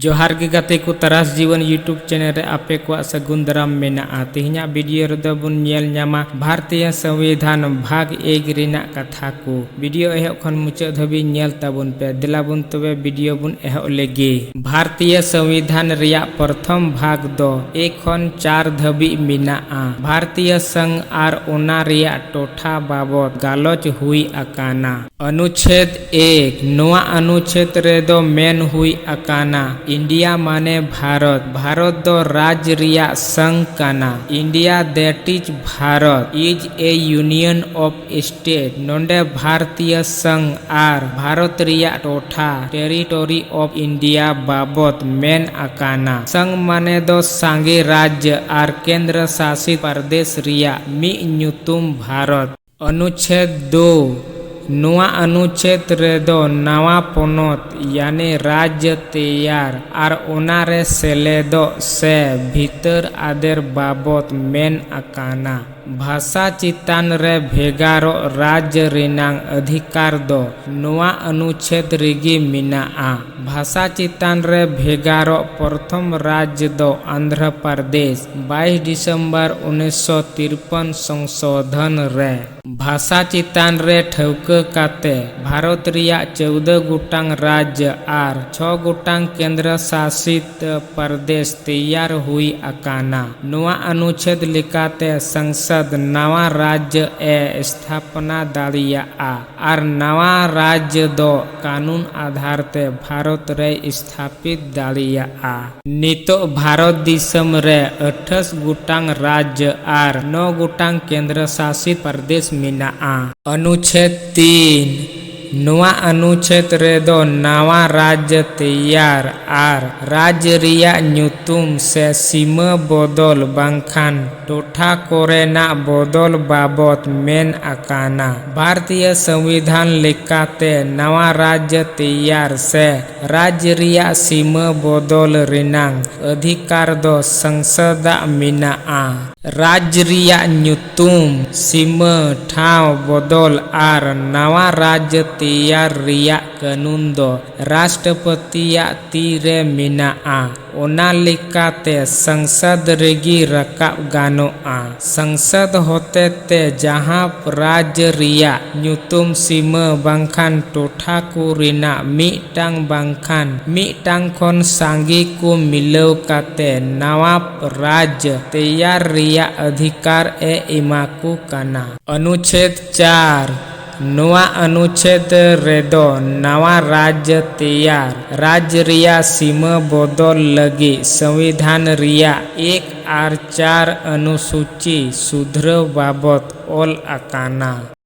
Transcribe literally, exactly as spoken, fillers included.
ᱡᱚᱦᱟᱨ ᱜᱮ ᱜᱟᱛᱮ ᱠᱚ, ᱛᱟᱨᱟᱥ ᱡᱤᱵᱚᱱ YouTube channel ᱨᱮ ᱟᱯᱮ ᱠᱚᱣᱟᱜ ᱥᱟᱹᱜᱩᱱ ᱫᱟᱨᱟᱢ ᱢᱮᱱᱟᱜᱼᱟ᱾ ᱛᱮᱦᱮᱧᱟᱜ video ᱨᱮᱫᱚ ᱵᱚᱱ ᱧᱮᱞ ᱧᱟᱢᱟ ᱵᱷᱟᱨᱛᱤᱭᱚ ᱥᱚᱝᱵᱤᱫᱷᱟᱱ ᱵᱷᱟᱜᱽ ᱮᱠ ᱨᱮᱱᱟᱜ ᱠᱟᱛᱷᱟ ᱠᱚ᱾ Video ᱮᱦᱚᱵ ᱠᱷᱚᱱ ᱢᱩᱪᱟᱹᱫ ᱫᱷᱟᱹᱵᱤᱡ ᱧᱮᱞ ᱛᱟᱵᱚᱱ ᱯᱮ᱾ ᱫᱮᱞᱟ ᱵᱚᱱ ᱛᱚᱵᱮ video ᱵᱚᱱ ᱮᱦᱚᱵ ᱞᱮᱜᱮ᱾ ᱵᱷᱟᱨᱛᱤᱭᱚ ᱥᱚᱝᱵᱤᱫᱷᱟᱱ ᱨᱮᱭᱟᱜ ᱯᱨᱚᱛᱷᱚᱢ ᱵᱷᱟᱜᱽ ᱫᱚ ᱮ ᱠᱷᱚᱱ ᱪᱟᱨ ᱫᱷᱟᱹᱵᱤᱡ ᱢᱮᱱᱟᱜᱼᱟ᱾ ᱵᱷᱟᱨᱛᱤᱭᱚ ᱥᱚᱝᱜᱷ ᱟᱨ ᱚᱱᱟ ᱨᱮᱭᱟᱜ ᱴᱚᱴᱷᱟ ᱵᱟᱵᱚᱛ ᱜᱟᱞᱚᱪ ᱦᱩᱭ ᱟᱠᱟᱱᱟ᱾ ᱚᱱᱩᱪᱷᱮᱫ ᱮᱠ, ᱱᱚᱣᱟ ᱚᱱᱩᱪᱷᱮᱫ ᱨᱮᱫᱚ ᱢᱮᱱ ᱦᱩᱭ ᱟᱠᱟᱱᱟ, ᱤᱱᱰᱤᱭᱟ ᱢᱟᱱᱮ ᱵᱷᱟᱨᱚᱛ, ᱵᱷᱟᱨᱚᱛ ᱫᱚ ᱨᱟᱡᱽ ᱨᱮᱭᱟᱜ ᱥᱚᱝᱜᱷ ᱠᱟᱱᱟ᱾ India, that is Bharat, is a union of state, ᱱᱚᱰᱮ ᱵᱷᱟᱨᱛᱤᱭᱚ ᱥᱚᱝᱜᱷ ᱟᱨ ᱵᱷᱟᱨᱚᱛ ᱨᱮᱭᱟᱜ ᱴᱚᱴᱷᱟ, territory of India, ᱵᱟᱵᱚᱛ ᱢᱮᱱ ᱟᱠᱟᱱᱟ᱾ ᱥᱚᱝᱜᱷ ᱢᱟᱱᱮ ᱫᱚ ᱥᱟᱸᱜᱮ ᱨᱟᱡᱽ ᱟᱨ ᱠᱮᱱᱫᱨᱚ ᱥᱟᱥᱤᱛ ᱯᱨᱚᱫᱮᱥ ᱨᱮᱭᱟᱜ ᱢᱤᱫ ᱧᱩᱛᱩᱢ ᱵᱷᱟᱨᱚᱛ᱾ ᱚᱱᱩᱪᱷᱮᱫ ᱫᱩ, ᱱᱚᱣᱟ ᱚᱱᱩᱪᱷᱮᱫ ᱨᱮᱫᱚ ᱱᱟᱣᱟ ᱯᱚᱱᱚᱛ ᱭᱟᱱᱤ ᱨᱟᱡᱽ ᱛᱮᱭᱟᱨ ᱟᱨ ᱚᱱᱟᱨᱮ ᱥᱮᱞᱮᱫᱚᱜ ᱥᱮ ᱵᱷᱤᱛᱟᱹᱨ ᱟᱫᱮᱨ ᱵᱟᱵᱚᱛ ᱢᱮᱱ ᱟᱠᱟᱱᱟ᱾ ᱵᱷᱟᱥᱟ ᱪᱮᱛᱟᱱ ᱨᱮ ᱵᱷᱮᱜᱟᱨᱚᱜ ᱨᱟᱡᱽ ᱨᱮᱱᱟᱝ ᱚᱫᱷᱤᱠᱟᱨ ᱫᱚ ᱱᱚᱣᱟ ᱚᱱᱩᱪᱷᱮᱫ ᱨᱮᱜᱮ ᱢᱮᱱᱟᱜᱼᱟ᱾ ᱵᱷᱟᱥᱟ ᱪᱮᱛᱟᱱ ᱨᱮ ᱵᱷᱮᱜᱟᱨᱚᱜ ᱯᱨᱚᱛᱷᱚᱢ ᱨᱟᱡᱽ ᱫᱚ ᱟᱱᱫᱷᱨᱚ ᱯᱨᱚᱫᱮᱥ, ᱵᱟᱭᱤᱥ ᱰᱤᱥᱮᱢᱵᱚᱨ ᱩᱱᱤᱥᱥᱚ ᱛᱤᱨᱯᱚᱱ ᱥᱚᱝᱥᱳᱫᱷᱚᱱ ᱨᱮ᱾ ᱵᱷᱟᱥᱟ ᱪᱮᱛᱟᱱ ᱨᱮ ᱴᱷᱟᱹᱣᱠᱟᱹ ᱠᱟᱛᱮ ᱵᱷᱟᱨᱚᱛ ᱨᱮᱭᱟᱜ ᱪᱳᱣᱫᱚ ᱜᱚᱴᱟᱝ ᱨᱟᱡᱽ ᱟᱨ ᱪᱷᱚ ᱜᱚᱴᱟᱝ ᱠᱮᱱᱫᱨᱚ ᱥᱟᱥᱤᱛ ᱯᱨᱚᱫᱮᱥ ᱛᱮᱭᱟᱨ ᱦᱩᱭ ᱟᱠᱟᱱᱟ᱾ ᱱᱚᱣᱟ ᱚᱱᱩᱪᱷᱮᱫ ᱞᱮᱠᱟᱛᱮ ᱥᱚᱝᱥᱚᱫ ᱱᱟᱣᱟ ᱨᱟᱡᱽ ᱮ ᱥᱛᱷᱟᱯᱚᱱᱟ ᱫᱟᱲᱮᱭᱟᱜᱼᱟ ᱟᱨ ᱱᱟᱣᱟ ᱨᱟᱡᱽ ᱫᱚ ᱠᱟᱹᱱᱩᱱ ᱟᱫᱷᱟᱨ ᱛᱮ ᱵᱷᱟᱨᱚᱛ ᱨᱮᱭ ᱥᱛᱷᱟᱯᱤᱛ ᱫᱟᱲᱮᱭᱟᱜᱼᱟ᱾ ᱱᱤᱛᱚᱜ ᱵᱷᱟᱨᱚᱛ ᱫᱤᱥᱚᱢ ᱨᱮ ᱟᱴᱷᱟᱥ ᱜᱚᱴᱟᱝ ᱨᱟᱡᱽ ᱟᱨ ᱱᱚ ᱜᱚᱴᱟᱝ ᱠᱮᱱᱫᱨᱚ ᱥᱟᱥᱤᱛ ᱯᱨᱚᱫᱮᱥ ᱢᱮᱱᱟᱜᱼᱟ᱾ ᱚᱱᱩᱪᱷᱮᱫ ᱛᱤᱱ, ᱱᱚᱣᱟ ᱚᱱᱩᱪᱷᱮᱫ ᱨᱮᱫᱚ ᱱᱟᱣᱟ ᱨᱟᱡᱽ ᱛᱮᱭᱟᱨ ᱟᱨ ᱨᱟᱡᱽ ᱨᱮᱭᱟᱜ ᱧᱩᱛᱩᱢ ᱥᱮ ᱥᱤᱢᱟᱹ ᱵᱚᱫᱚᱞ ᱵᱟᱝᱠᱷᱟᱱ ᱴᱚᱴᱷᱟ ᱠᱚᱨᱮᱱᱟᱜ ᱵᱚᱫᱚᱞ ᱵᱟᱵᱚᱛ ᱢᱮᱱ ᱟᱠᱟᱱᱟ᱾ ᱵᱷᱟᱨᱛᱤᱭᱚ ᱥᱚᱝᱵᱤᱫᱷᱟᱱ ᱞᱮᱠᱟᱛᱮ ᱱᱟᱣᱟ ᱨᱟᱡᱽ ᱛᱮᱭᱟᱨ ᱥᱮ ᱨᱟᱡᱽ ᱨᱮᱭᱟᱜ ᱥᱤᱢᱟᱹ ᱵᱚᱫᱚᱞ ᱨᱮᱱᱟᱝ ᱚᱫᱷᱤᱠᱟᱨ ᱫᱚ ᱥᱚᱝᱥᱚᱫᱟᱜ ᱢᱮᱱᱟᱜᱼᱟ᱾ ᱨᱟᱡᱽ ᱨᱮᱭᱟᱜ ᱧᱩᱛᱩᱢ, ᱥᱤᱢᱟᱹ, ᱴᱷᱟᱶ ᱵᱚᱫᱚᱞ ᱟᱨ ᱱᱟᱣᱟ ᱨᱟᱡᱽ ᱛᱮᱭᱟᱨ ᱨᱮᱭᱟᱜ ᱠᱟᱹᱱᱩᱱ ᱫᱚ ᱨᱟᱥᱴᱨᱚᱯᱚᱛᱤᱭᱟᱜ ᱛᱤ ᱨᱮ ᱢᱮᱱᱟᱜᱼᱟ᱾ ᱚᱱᱟ ᱞᱮᱠᱟᱛᱮ ᱥᱚᱝᱥᱚᱫ ᱨᱮᱜᱮ ᱨᱟᱠᱟᱵ ᱜᱟᱱᱚᱜᱼᱟ᱾ ᱥᱚᱝᱥᱚᱫ ᱦᱚᱛᱮᱛᱮ ᱡᱟᱦᱟᱸ ᱨᱟᱡᱽ ᱨᱮᱭᱟᱜ ᱧᱩᱛᱩᱢ, ᱥᱤᱢᱟᱹ ᱵᱟᱝᱠᱷᱟᱱ ᱴᱚᱴᱷᱟ ᱠᱚ ᱨᱮᱱᱟᱜ ᱢᱤᱫᱴᱟᱝ ᱵᱟᱝᱠᱷᱟᱱ ᱢᱤᱫᱴᱟᱝ ᱠᱷᱚᱱ ᱥᱟᱸᱜᱮ ᱠᱚ ᱢᱤᱞᱟᱹᱣ ᱠᱟᱛᱮ ᱱᱟᱣᱟ ᱨᱟᱡᱽ ᱛᱮᱭᱟᱨ ᱨᱮᱭᱟᱜ ᱚᱫᱷᱤᱠᱟᱨ ᱮ ᱮᱢᱟ ᱠᱚ ᱠᱟᱱᱟ᱾ ᱚᱱᱩᱪᱷᱮᱫ ᱪᱟᱨ᱾ ᱱᱚᱣᱟ ᱚᱱᱩᱪᱷᱮᱫ ᱨᱮᱫᱚ ᱱᱟᱣᱟ ᱨᱟᱡᱽ ᱛᱮᱭᱟᱨ, ᱨᱟᱡᱽ ᱨᱮᱭᱟᱜ ᱥᱤᱢᱟᱹ ᱵᱚᱫᱚᱞ ᱞᱟᱹᱜᱤᱫ ᱥᱚᱝᱵᱤᱫᱷᱟᱱ ᱨᱮᱭᱟᱜ ᱮᱠ ᱟᱨ ᱪᱟᱨ ᱚᱱᱩᱥᱩᱪᱤ ᱥᱩᱫᱷᱨᱟᱹᱣ ᱵᱟᱵᱚᱛ ᱚᱞ ᱟᱠᱟᱱᱟ᱾